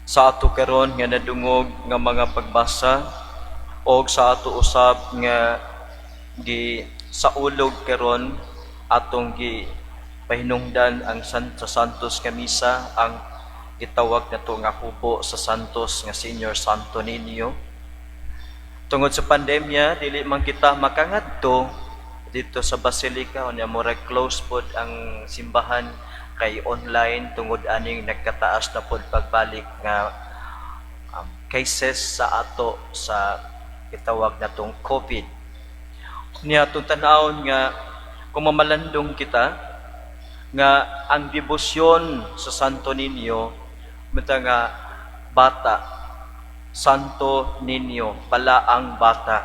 Sa ato karon nga nadungog nga mga pagbasa og sa ato usab nga gi saulog karon, atong gi pahinungdan ang sa Santos nga Misa, ang gitawag nato nga hubo sa Santos nga Senior Santo Niño. Tungod sa pandemya, dili man kita makangadto dito sa Basilica unya murag close pod ang simbahan kay online tungod aning nagkataas na pod pagbalik nga cases sa ato sa gitawag natong COVID. Niya atong tan-awon nga kung mamalandong kita nga ang debosyon sa Santo Niño mita nga bata, Santo Niño, balaang bata,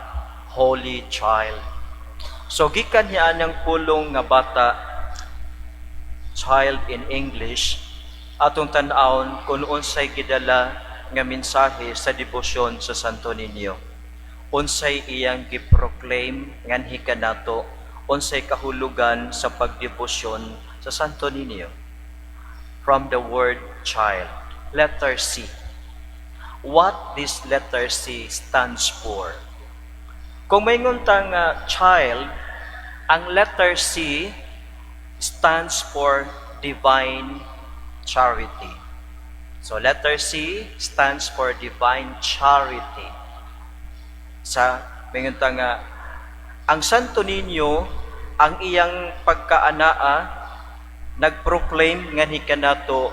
Holy Child. So gikan niya ang pulong nga bata, child in English, atong tan-awon kung unsay gidala nga mensahe sa debosyon sa Santo Niño, unsay iyang gi-proclaim nganhi kanato, unsay kahulugan sa pagdebosyon sa Santo Niño. From the word child, letter C. What this letter C stands for? Kung maingon ta nga child, ang letter C stands for divine charity. So letter C stands for divine charity. Sa maingon ta nga ang Santo Niño, ang iyang pagkaanaa nagproclaim nganhi kanato,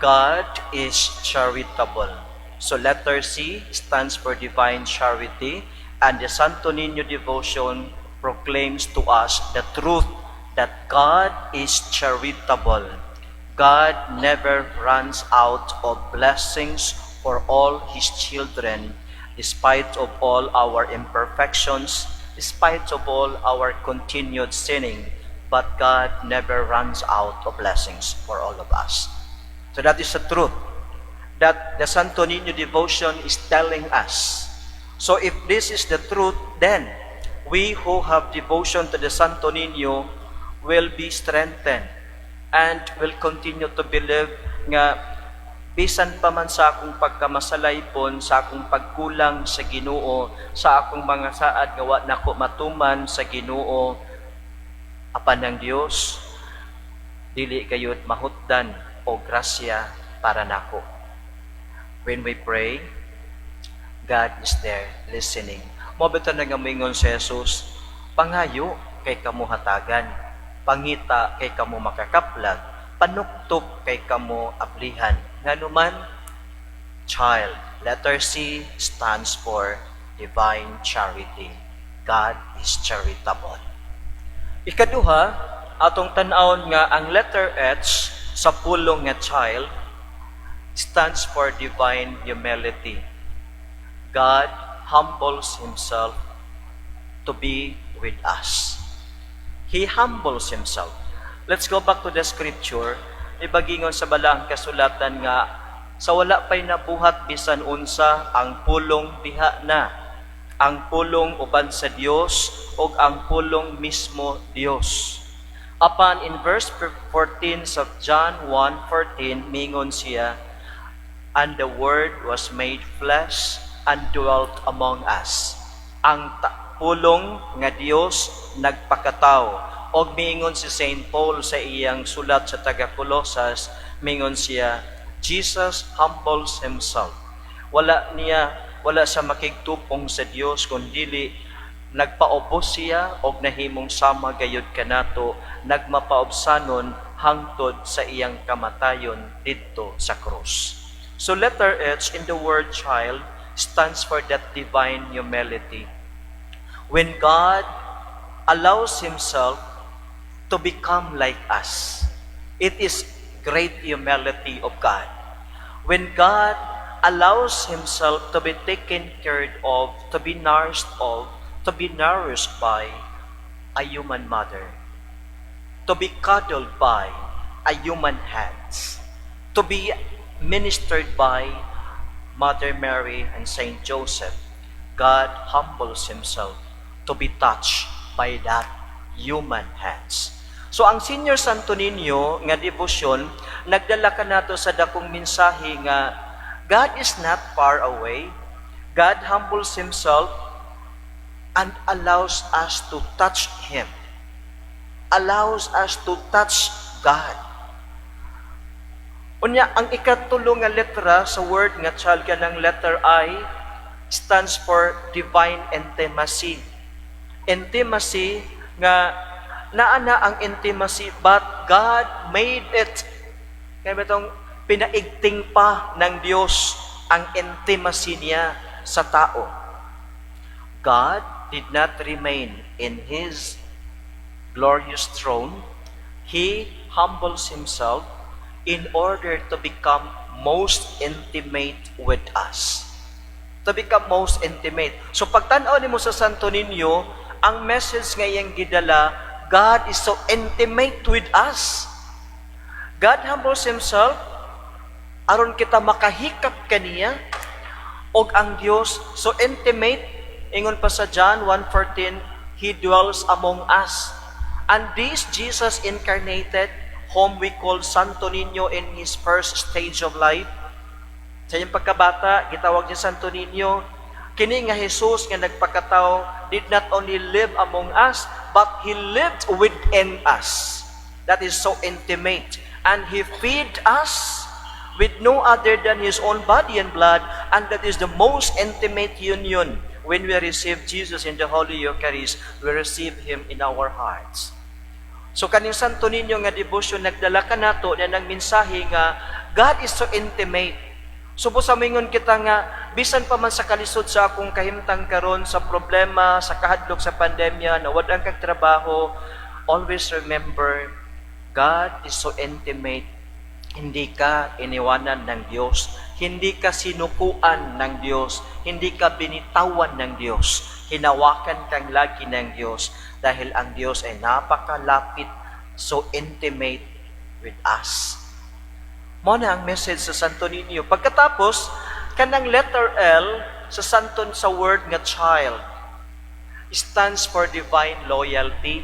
God is charitable. So letter C stands for divine charity, and the Santo Niño devotion proclaims to us the truth that God is charitable. God never runs out of blessings for all His children, despite of all our imperfections, despite of all our continued sinning, but God never runs out of blessings for all of us. So that is the truth that the Santo Niño devotion is telling us. So if this is the truth, then we who have devotion to the Santo Niño will be strengthened and will continue to believe nga bisan pa man sa akong pagkamasalaypon, sa akong pagkulang sa Ginoo, sa akong mga saad nga wa nako matuman sa Ginoo, apan ang Dios dili gayud mahutdan og grasya para nako. When we pray, God is there listening. Mao bitaw nga mingon si Jesus, "Pangayo kay kamo hatagan, pangita kay kamo makakaplag, panuktok kay kamo ablihan." Nganuman, child, letter C stands for divine charity. God is charitable. Ikaduha, atong tan-awon nga ang letter H sa pulong nga child stands for divine humility. God humbles himself to be with us. He humbles himself. Let's go back to the scripture. Ibagingon sa balaang kasulatan nga sa wala pa'y nabuhat bisan unsa, ang Pulong diha na. Ang Pulong uban sa Dios ug ang Pulong mismo Dios. Apan in verse 14 of John 1:14, mingon siya, "And the Word was made flesh and dwelt among us." Ang Pulong nga Dios nagpakatawo. Og miingon si Saint Paul sa iyang sulat sa taga Colosas, mingon siya, Jesus humbles himself. Wala siya makigtupong sa Dios kundili nagpaubos siya og nahimong sama gayud kanato, nagmapaubsanon hangtod sa iyang kamatayon didto sa krus. So letter H in the word child stands for that divine humility. When God allows himself to become like us, it is great humility of God. When God allows himself to be taken care of, to be nursed of, to be nourished by a human mother, to be cuddled by a human hands, to be ministered by Mother Mary and Saint Joseph, God humbles himself to be touched by that human hands. So ang Senior Santo Niño nga debosyon nagdala kanato sa dakong mensahe nga God is not far away. God humbles Himself and allows us to touch Him. Allows us to touch God. Unya, ang ikatulo nga letra sa word nga child, kanang letter I, stands for divine intimacy. Intimacy nga naa na ang intimacy, but God made it. Kaya itong pinaigting pa ng Diyos ang intimacy niya sa tao. God did not remain in His glorious throne. He humbles Himself in order to become most intimate with us. To become most intimate. So pagtanaw nimo sa Santo Niño, ang message nga iyang gidala, God is so intimate with us. God humbles Himself aron kita makahikap kaniya, og ang Dios so intimate, ingon pa sa John 1:14, He dwells among us. And this Jesus incarnated, whom we call Santo Niño in his first stage of life, sa iyang pagkabata, gitawag niya Santo Niño. Kini nga Jesus nga nagpakatao did not only live among us, but He lived within us. That is so intimate. And He feed us with no other than His own body and blood, and that is the most intimate union. When we receive Jesus in the Holy Eucharist, we receive Him in our hearts. So kaning Santo Niño nga devotion nagdala kanato niya ng mensahe nga God is so intimate. So busa mingon kita nga bisan pa man sa kalisod sa akong kahimtang karon, sa problema, sa kahadlok sa pandemya, nawad-an kag trabaho, always remember God is so intimate. Hindi ka iniwanan ng Diyos. Hindi ka sinukuan ng Diyos. Hindi ka binitawan ng Diyos. Hinawakan kang lagi ng Diyos dahil ang Diyos ay napakalapit, so intimate with us. Mao na ang message sa Santo Niño. Pagkatapos, kanang letter L sa Santo, sa word nga child, stands for divine loyalty.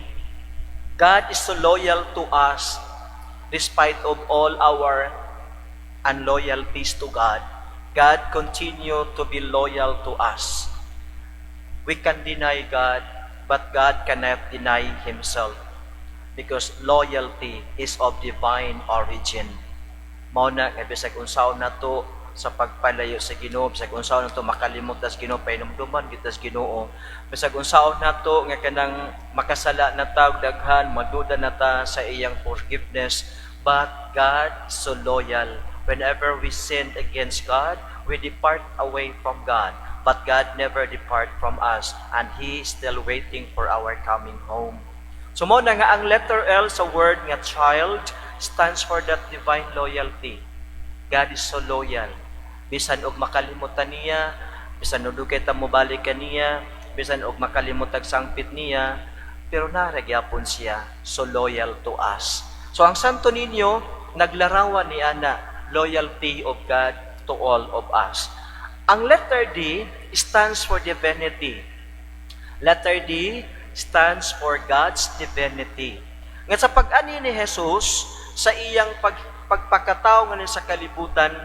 God is so loyal to us despite of all our unloyalties to God. God continue to be loyal to us. We can deny God, but God cannot deny Himself because loyalty is of divine origin. Mao na nga bisag unsaon nato sa pagpalayo sa Ginoo, bisag unsaon nato makalimot sa Ginoo, pahinumduman kita sa Ginoo. Bisag unsaon nato nga kanang makasala na ta og daghan, maduda na ta sa iyang forgiveness, but God so loyal. Whenever we sin against God, we depart away from God. But God never depart from us, and He is still waiting for our coming home. So mao na nga ang letter L sa word nga child stands for that divine loyalty. God is so loyal. Bisan og makalimutan niya, bisan og dugay ta mobalik kaniya, bisan og makalimot tag sangpit niya, pero naa ra gyapon siya, so loyal to us. So ang Santo Niño naglarawan ni ana, loyalty of God to all of us. Ang letter D stands for divinity. Letter D stands for God's divinity. Nga sa pag-ani ni Jesus sa iyang pagpakatao nga sa kalibutan,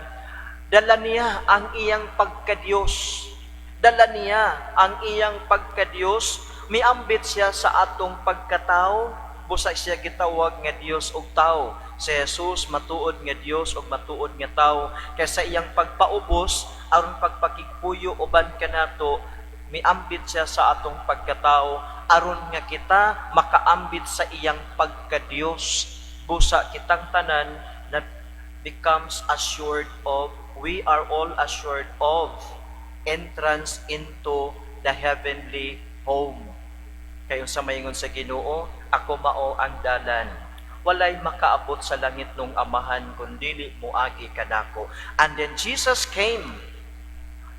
dala niya ang iyang pagkadiyos. Dala niya ang iyang pagkadiyos, miambit siya sa atong pagkatao, busa siya gitawag nga Dios ug tao. Si Jesus matuod nga Dios ug matuod nga tao. Kay sa iyang pagpaubos aron pagpakigpuyo uban kanato, miambit siya sa atong pagkatao aron nga kita makaambit sa iyang pagkadiyos. Busa kitang tanan na becomes assured of, we are all assured of entrance into the heavenly home. Kay unsa may ingon sa Ginoo, "Ako mao ang dalan. Walay makaabot sa langit nung Amahan kun dili moagi kanako." And then Jesus came.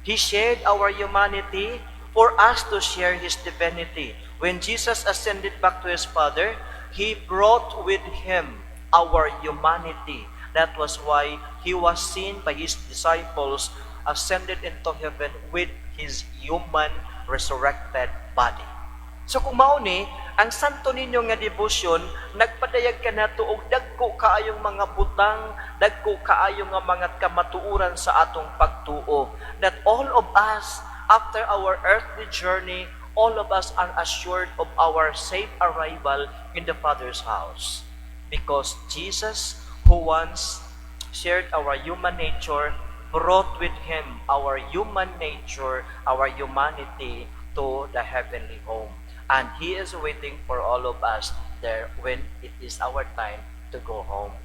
He shared our humanity for us to share His divinity. When Jesus ascended back to His Father, He brought with Him our humanity. That was why He was seen by His disciples ascended into heaven with His human resurrected body. So kung mao ni, Ang Santo Niño nga devotion nagpadayag kanato og dagko kaayong mga butang, dagko kaayo nga mga kamatuoran sa atong pagtuo. That all of us, after our earthly journey, all of us are assured of our safe arrival in the Father's house. Because Jesus, who once shared our human nature, brought with him our human nature, our humanity to the heavenly home. And he is waiting for all of us there when it is our time to go home.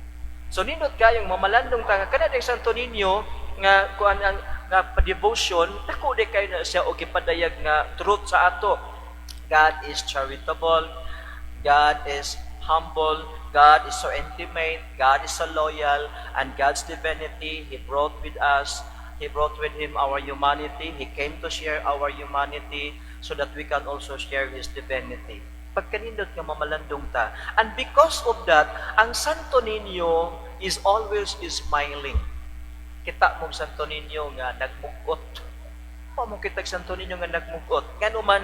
So nindot kayong mamalandong ta nga kana Santo Niño nga kuan ang nga devotion, dako di kayo na siya og gipadayag nga truth sa ato. God is charitable, God is humble, God is so intimate, God is so loyal, and God's divinity, He brought with us, He brought with Him our humanity. He came to share our humanity so that we can also share His divinity. Pagkanindot nga mamalandong ta. And because of that, ang Santo Niño is always smiling. Kita mo Santo Niño nga nagmugot. Pa mo kitag Santo Niño nga nagmugot. Ngano man,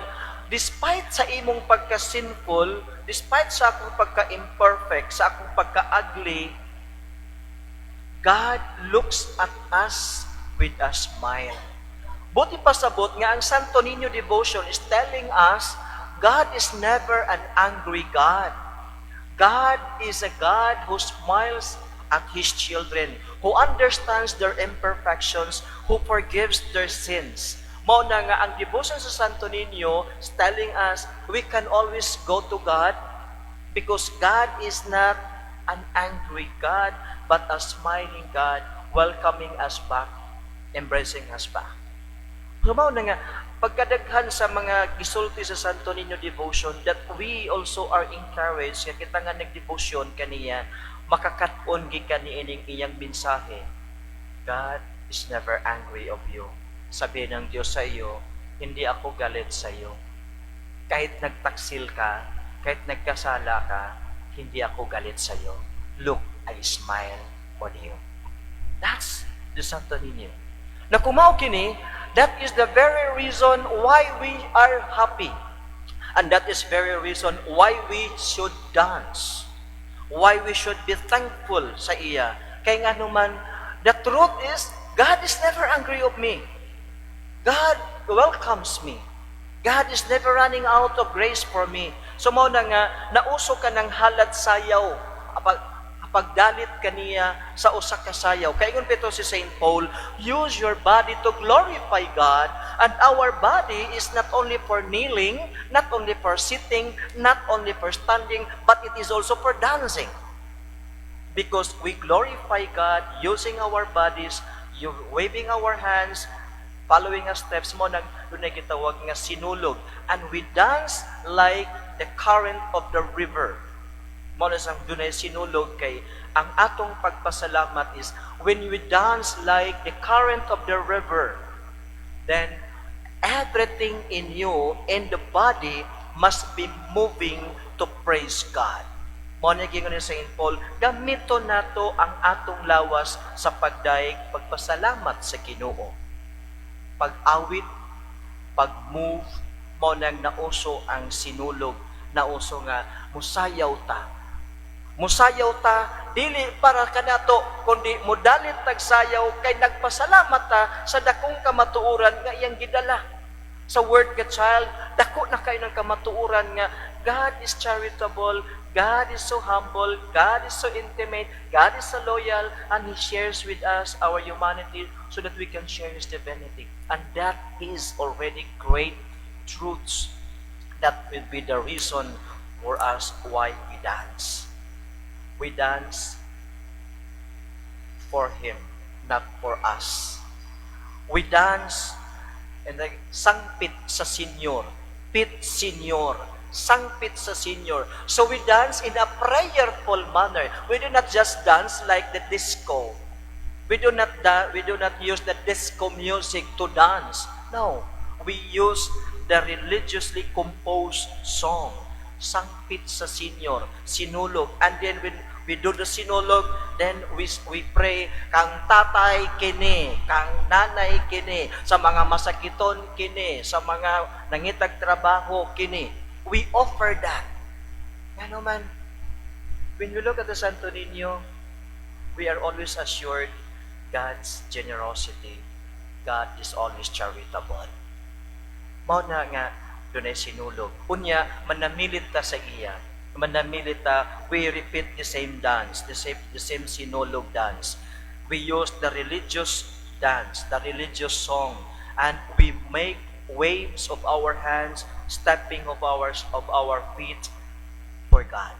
despite sa imong pagka-sinful, despite sa akong pagka-imperfect, sa akong pagka-ugly, God looks at us with a smile. Buot ipasabot nga ang Santo Niño devotion is telling us God is never an angry God. God is a God who smiles at His children, who understands their imperfections, who forgives their sins. Mao na nga ang devotion sa Santo Niño is telling us we can always go to God because God is not an angry God, but a smiling God, welcoming us back, embracing us back. So mao na nga, pagkadaghan sa mga gisulti sa Santo Niño devotion that we also are encouraged nga kita nga nagdevotion kaniya makakat-on gikan niining iyang mensahe. God is never angry of you. Sabi ng Diyos sa iyo, "Hindi ako galit sa iyo. Kahit nagtaksil ka, kahit nagkasala ka, hindi ako galit sa iyo. Look, I smile on you." That's the Santo Niño. Na kung mao kini, that is the very reason why we are happy. And that is very reason why we should dance. Why we should be thankful sa iya. Kay nga naman, the truth is, God is never angry of me. God welcomes me. God is never running out of grace for me. So mao na nga, nauso kanang halad sayaw, pagdalit kaniya sa usa ka sayaw. Kay ingon bitaw si St. Paul, "Use your body to glorify God," and our body is not only for kneeling, not only for sitting, not only for standing, but it is also for dancing. Because we glorify God using our bodies, you waving our hands, following our steps mao nang dunay gitawag nga sinulog. And we dance like the current of the river. Mao na sang dunay sinulog kay ang atong pagpasalamat is when we dance like the current of the river, then everything in you, in the body, must be moving to praise God. Mao na gingon ni St. Paul, gamito nato ang atong lawas sa pagdayeg, pagpasalamat sa Ginoo. Pag-awit, pag-move, mao nang nauso ang sinulog, nauso nga musayaw ta. Musayaw ta dili para kanato kundi mudalit tagsayaw kay nagpasalamat ta sa dakong kamatuoran nga iyang gidala. Sa word nga child, dako na kay ng kamatuoran nga God is charitable, God is so humble, God is so intimate, God is so loyal, and He shares with us our humanity so that we can share His divinity. And that is already great truths that will be the reason for us why we dance. We dance for Him, not for us. We dance and the sangpit sa Senyor, pit Senyor, sangpit sa Senyor. So we dance in a prayerful manner. We do not just dance like the disco. We do not use the disco music to dance. No, we use the religiously composed song. Sangpit sa Senyor, sinulog. And then when we do the sinulog, then we pray, kang tatay kini, kang nanay kini, sa mga masakiton kini, sa mga nangitag trabaho kini. We offer that. Ngano man, when we look at the Santo Niño, we are always assured God's generosity. God is always charitable. Mao na nga dunay sinulog. Unya, manamilit ta sa iya. Manamilit ta, we repeat the same dance, the same sinulog dance. We use the religious dance, the religious song, and we make waves of our hands, stepping of our feet for God.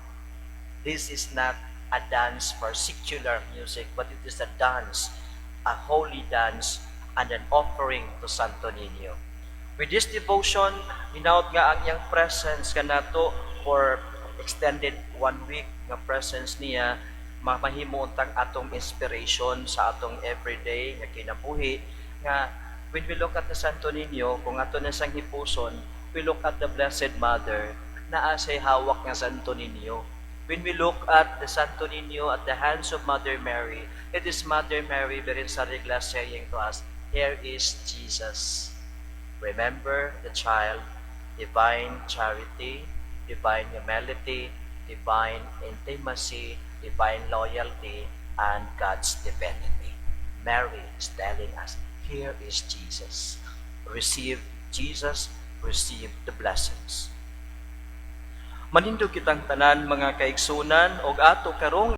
This is not a dance for secular music, but it is a dance, a holy dance, and an offering to Santo Niño. With this devotion, hinaut nga ang iyang presence kanato for extended one week nga presence niya, mamahimo untang atong inspiration sa atong everyday nga kinabuhi, nga when we look at the Santo Niño, kung ato na siyang hipuson, we look at the Blessed Mother, naa siya'y hawak nga Santo Niño. When we look at the Santo Niño at the hands of Mother Mary, it is Mother Mary Virgen sa Regla saying to us, "Here is Jesus." Remember the child, divine charity, divine humility, divine intimacy, divine loyalty, and God's divinity. Mary is telling us, "Here is Jesus." Receive Jesus, receive the blessings. Manindog kitang tanan, mga kaigsunan, og ato karong